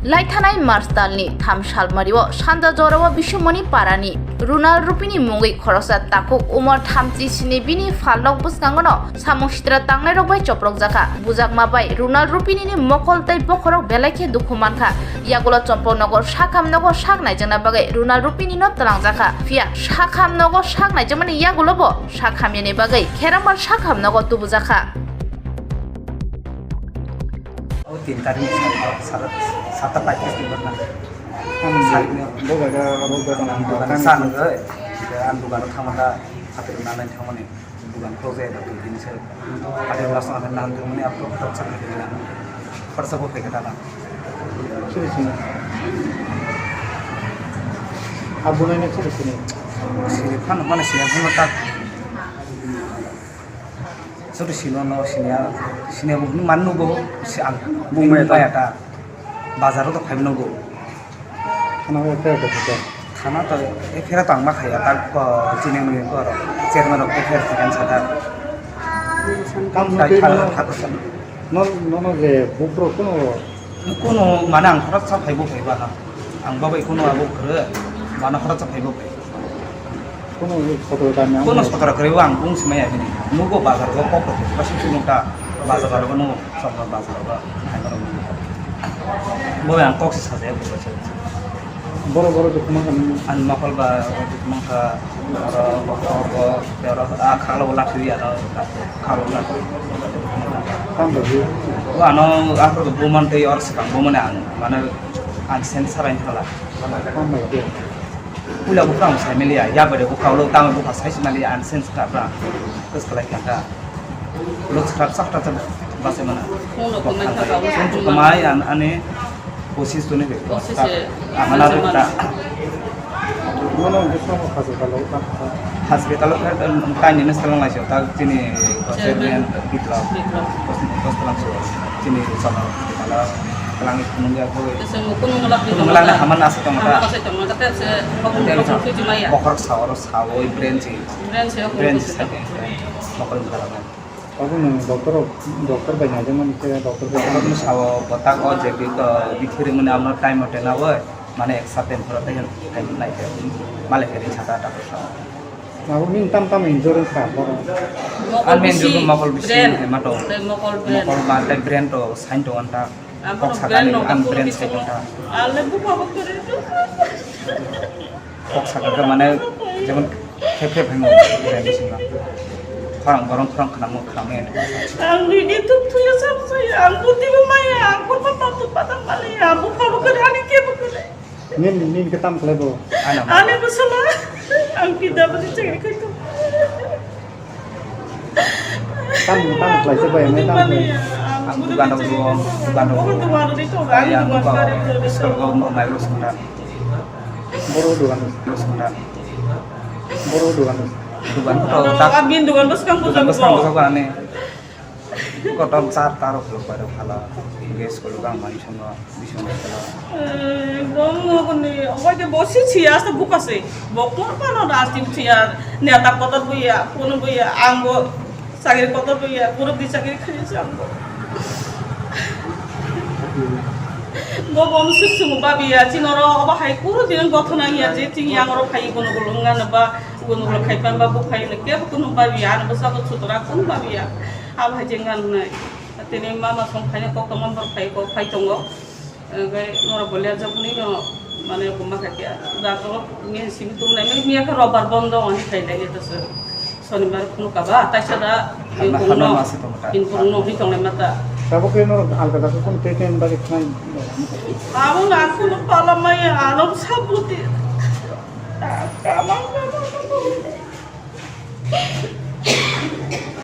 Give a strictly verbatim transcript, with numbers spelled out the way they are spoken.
Laithanai March talni tham salmario sanja jorao Bisumoni parani Runal Rupini mungwi khoroksa takhuk umor thamchi sini bini phalnok bwskangono samung sitra tangnairok bai choprokjakha. Bujakma bai Runal Rupinini mokol tei bokhorok belai khe dukhu mankha. Yagulo Chompoknogor sakham nogo sak naijakna bagwi Runal Rupinino twlangjakha. Phiya sakham nogo sak naijakmani yagulobo sak hamyani bagwi Kherambar sakham nogo tubujakha. O tin tarikh ni sal, sal, satta paikis ni bana. Ang sal ni bo jaga abo jaga ang dogan san go, ang dogan thangma da, hati na nai thangmani dogan close ya da tin sal. Hati na sa na nang thangmani abo tak sa na. Farsa bo phaikha da. Sini sini. Abo nai na sini sini. Sini phan mana sini phan tak. Joto sino no sinya, sinya bo hwnwi mano nugo, si ang bumaya ta. Bumaya ta. Bazar o to phai nugo. Khana ko khe ko khe. Khana to F I R to ang ma khaya ta ko chini muni ko ro. Chairman rok F I R chikan sa ta. Kam tai no thal no. Thal ko sa. No, no, no, je bubro kuno Kuno mane ang khoroksa phaibo phaiba ha. Ang babai kuno abo kwrwi, mane khoroksa phaibo phai. Kuno sotoro kami ang Kuno sotoro kwrwi ang bung simaya bini. Nugo bazar go kok kok ba sing sing ta bazar go nugo sokma bazar go. Bo ang kok si sajaya bo. Boro boro dukhu mankha nini. Ang mokol ba dukhu mankha, oro bo, bo, bo, oro, ah, khaklo bo lathi ya, oro, khaklo bo lathi. Tamo bo? Bo ano, ah, bo man tei or swkang bo mane ang, mane, ang sen sarai thala. Tamo bo? Puila bo phang sai mili ya, ya bade bo khaklo, tamo bo sai mali ang sen sa pra. Kwswk khlai kha. Lok srap sak tak tak basa mana. Phone rok kwmai kha ba, phone rok kwmai an-, ani kosis tuni be. Kosis e. Amana ta. Nono hospital o ta. Hospital o ta, ta ni nesta lang lai ta chini chairman Biplab. Biplab. Kos, kos lang so. Chini sama hospital o lang phunung ya ko. Tesa mo kuno ngala Kuno ngala na haman asa tong ta. Haman asa tong ta, tesa. Bokhorok sa oro sa o brain si. Brain si, brain si. Mokol mokol. Obo nwng doctor rok, doctor bai naijakmani khe doctor bai Doctor no sao, botak o je bi-, o bithi rimani amo time o tenawoi, mane eksa time phoro tei time nai khe, malik khe ring saka doctor sao. Abo nini tam tam injury wngkha borok? Mokol Ani bisi, injury mokol bisi brain. Hema tong. Tei mokol brain. Mokol ba tei brain to sign tong anta. Abo Kok no sakani brain no ang kok brain kisa sai mo. Tong ta. Ale buka buka re. Kok sakha khe mane jemon khep khep hingo, khorang borong khorang khnamo khnamo ya. Ang nini tuk thuya sam saya, ang buti bo maya, ang kurma patu patang mali, ang bukha bukha ani ke bukha. Nin, nin ke tam khlai bo? Ana. Ani bwsala, ang pida bani chengri khai tu. Tam, tam khlai se bai, mai tam khlai. Ang dugan rok duo, dugan rok duo. Dugan rok duo. School rok no mai rok sunda. Boro dugan. Sunda. Boro dugan. Dugan to tak. Abin dugan bwskang dugan bwskang bwskang ani. Kotom char taro khuluk bai rok phala. Gas khuluk ang mai songo, bisong bai phala. Ekdom nokni obai de bosi si asta bukase. Bokor pano rajniti si ar neta kotor buya, kono buya, ang bo Chakri kotor buya, guruk di chakri khaye se ang bo. Bo bo suk suk babiya, chini oro obo hai kuru din gothona hiya je chini yang oro phai gono golo wngna ba, gono golo khai pan ba bo phai ne kebo kunu babiya, ano bwsa bo sutra kunu babiya. Abo hai je ngan nai. Tini mama song phai ne kok tongma bor phai kok phai tongo. Hwnkhe norok bo lerjakmani no, mane, kumba khaikhe, doctor ni simi tumlai, miya khe robar bondo, hwnwi khailai, eto se. Sonibar phunuk kaba, taisa da, Hama, hama no ase tongma ta. Info no hwi tonglai mata. Tabuk khe norok alga da khe kunu treatment bagwi khnai. Abo na kunu pala maya, ano sabuti. Kamang, kamang, kamang.